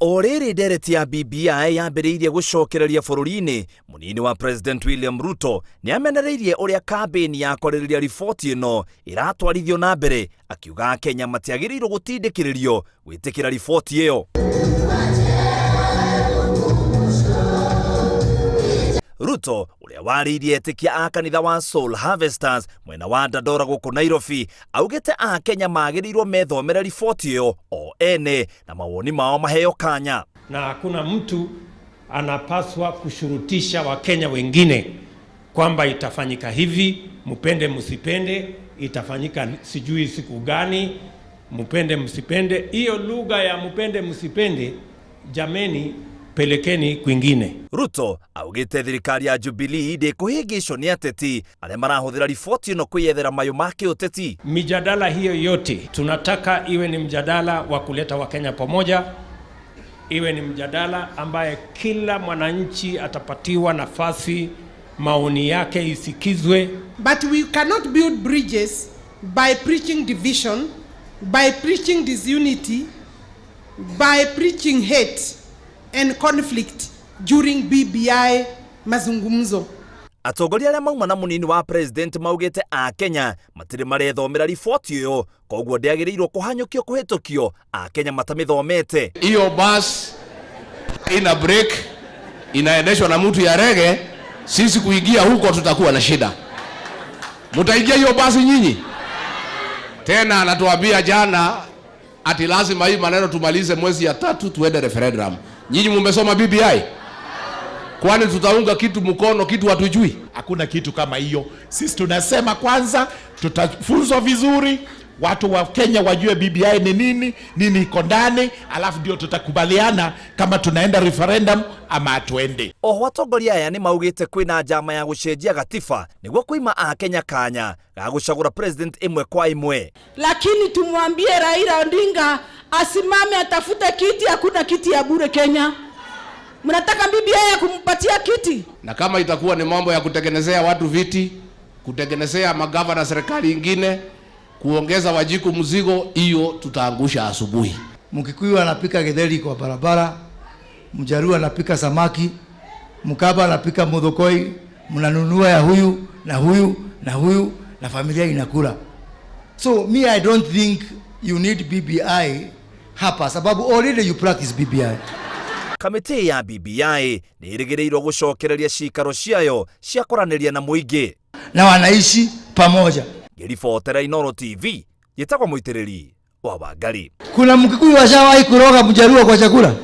O rĩrĩ ndereti ya BBI yambĩrĩirie gũcokereria bũrũri-inĩ, mũnini wa President William Ruto nĩ amenereirie ũrĩa kambĩini ya kwarĩrĩria riboti ĩno ĩratwarithio na mbere, akiuga Akenya matiagĩrĩirwo gũtindĩkĩrĩrio gwĩtĩkĩra riboti ĩyo. Ruto ũrĩa warĩirie etĩkia a kanitha wa Soul Harvesters mwena wa Dandora gũkũ Nairobi augĩte Akenya magĩrĩirwo methomere riboti ĩyo o ene na mawoni mao maheo kanya. Na hakuna mtu anapaswa kushurutisha Wakenya wengine kwamba itafanyika hivi, mupende msipende, itafanyika sijui siku gani, mupende msipende. Hiyo lugha ya mupende msipende, jameni, pelekeni kwingine. Ruto augĩte thirikari ya Jubilee ndĩkũhĩngĩcwo nĩ ateti arĩa marahũthĩra riboti ĩno kwĩyethera mayũ ma kĩũteti. Mijadala hiyo yote tunataka iwe ni mjadala wa kuleta Wakenya pamoja, iwe ni mjadala ambaye kila mwananchi atapatiwa nafasi, maoni yake isikizwe. But we cannot build bridges by preaching division, by preaching disunity, by preaching hate and conflict during BBI mazungumzo. Atongoria arĩa mauma na mũnini wa president maugĩte Akenya matirĩ marethomera riboti ĩyo, koguo ndĩagĩrĩirwo kũhanyũkio kũhĩtũkio Akenya matamĩthomete. Hiyo bus ina break, inaendeshwa na mtu ya rege. Sisi kuingia huko tutakuwa na shida. Mtaingia hiyo basi nyinyi? Tena anatuambia jana ati lazima hii maneno tumalize mwezi ya tatu tuende referendum. Nyinyi mumesoma BBI? Kwani tutaunga kitu mkono kitu hatujui? Hakuna kitu kama hiyo. Sisi tunasema kwanza tutafunzwa vizuri, watu wa Kenya wajue BBI ni nini, nini iko ndani, alafu ndio tutakubaliana kama tunaenda referendum ama hatuende. Oho atongoria aya nĩ maugĩte kwĩna njama ya gũcenjia gatiba nĩguo kũima Akenya kanya ga gũcagũra president ĩmwe kwa ĩmwe. Lakini tumwambie Raila Odinga asimame atafute kiti. Hakuna kiti ya bure Kenya. Mnataka BBI ya kumpatia kiti? Na kama itakuwa ni mambo ya kutengenezea watu viti, kutengenezea magavana serikali ingine, kuongeza Wanjiku mzigo, hiyo tutaangusha asubuhi. Mkikuyu anapika githeri kwa barabara, Mjaluo anapika samaki, Mkamba anapika muthokoi, mnanunua ya huyu na huyu na huyu na familia inakula. So me, I don't think you need BBI hapa sababu already you practice BBI. Kamĩtĩ ya BBI nĩ ĩrĩgĩrĩirwo gũcokereria cikaro ciayo cia kwaranĩria na mũingĩ na wanaishi pamoja. Ngĩribotera Inooro TV, njĩtagwo Mũitĩrĩri wa Wangari. Kuna Mkikuyu washawahi kuroga Mjaluo kwa chakula?